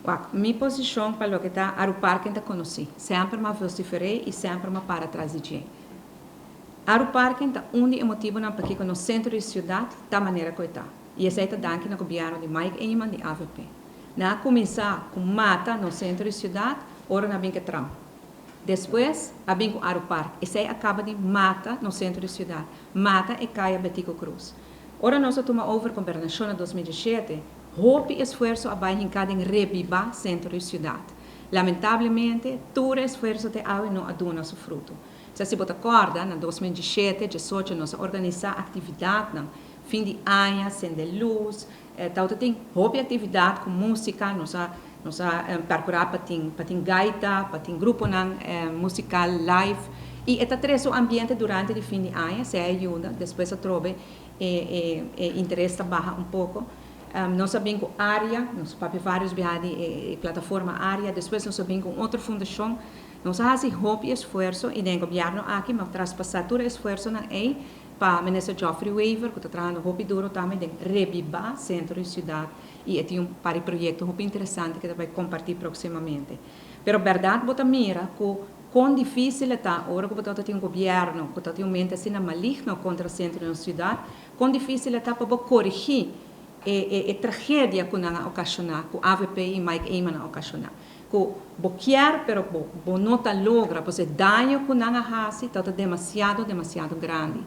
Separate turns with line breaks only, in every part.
Wak, mi posicion pa loke ta Aruparken ta conoci. Semper m'a vocifera y semper m'a para tras di dje. Aruparken ta un di e motibonan pakico nos centro di ciudad ta manera cu e ta. Y esey ta danki na gobierno di Mike Eman di avp. Nan a cuminsa cu mata nos centro di ciudad ora nan a bin cu e tram. Despues a bin cu Arupark. Esey a caba di mata nos centro di ciudad. Mata e caya Betico Croes. Ora nos a tuma over gobernacion na 2017, hopi esfuerso a bay hinca den rebiba centro di ciudad. Lamentablemente, tur esfuerso te awe no a duna su fruto. Sa si bo ta corda, na 2017, 18 nos a organisa actividadnan, fin di aña, cende luz, tawata tin hopi actividad cu musica, nos a percura pa tin gaita, pa tin gruponan musical live, y e ta trece un ambiente durante di fin di aña, esey a yuda. Despues atrobe e interes ta baha un poco. Nos a bin cu ARIA, nos papia varios biaha di plataforma ARIA, despues nos a bin cu otro fundacion. Nos a haci hopi esfuerso y den gobierno aki, m'a traspasa tur esfuersonan ey pa minister Geoffrey Wever, cu ta trahando hopi duro tambe den rebiba centro di ciudad y tin un par di proyecto hopi interesante cu e ta bay comparti proximamente. Pero berdad bo ta mira cu con dificil ta ora cu bo tin un gobierno cu tin un mente asina maligno contra centro di ciudad, con dificil ta pa corigi e tragedia cu nan a ocasiona, cu AVP y Mike Eman a ocasiona. Cu bo kier, pero bo no ta logra, pues e daño cu nan a haci ta demasiado, demasiado grandi.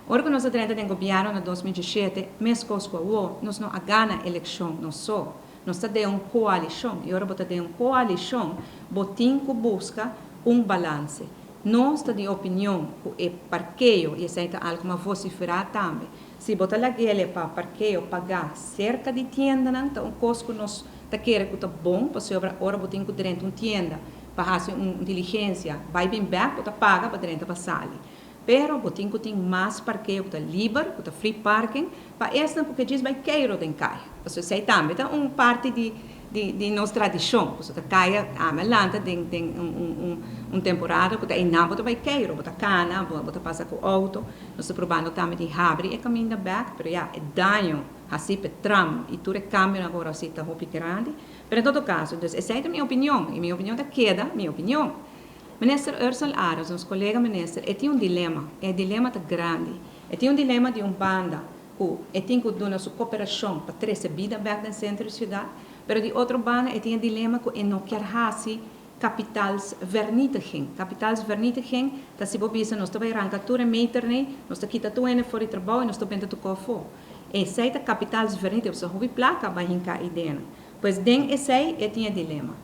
Ora cu nos a drenta den gobierno na 2017, mescos cu awo, nos no a gana eleccion, no so. Nos ta den un coalicion. Y ora bo ta den un coalicion, bo tin cu busca un balance. Nos ta di opinion cu e parkeo, y esey ta algo m'a vocifera tambe. Si bo ta lag'e pa parkeo paga cerca di tienda, nan ta un cos cu nos ta kere cu ta bon, pasobra ora bo tin cu drenta un tienda pa haci un diligencia, bay bin back, bo ta paga pa drenta pa sali. Pero bo tin cu tin mas parkeo cu ta liber, cu ta free parking, pa esnan cu kier bay keiro den caya. Pasobra esey tambe ta un parti di nos tradicion. Pasobra ta caya, ami a lanta den un temporada cu ta einan bo ta bay keiro, bo ta cana, bo ta pasa cu auto. Nos ta probando tambe di habri e caminda back, pero ja, e daño haci p'e tram y tur e cambio awor asina ta hopi grandi. Pero en todo caso, dus esey ta mi opinion, y mi opinion ta keda mi opinion. Minister Ursell Arends, nos colega minister, e tin un dilema, e dilema ta grandi. E tin un dilema di un banda, cu e tin cu duna su cooperacion pa trece bida back den centro di ciudad, pero di otro banda e tin un dilema cu e no kier haci kapitaalsvernietiging. Kapitaalsvernietiging, ta si bo bisa nos ta bay ranca tur e meter ne, nos ta kita tur hende for di trabou y nos ta benta tur cos afo. Esey ta kapitaalsvernietiging, so hopi placa bay hinca eyden. Pues den esey e tin dilema.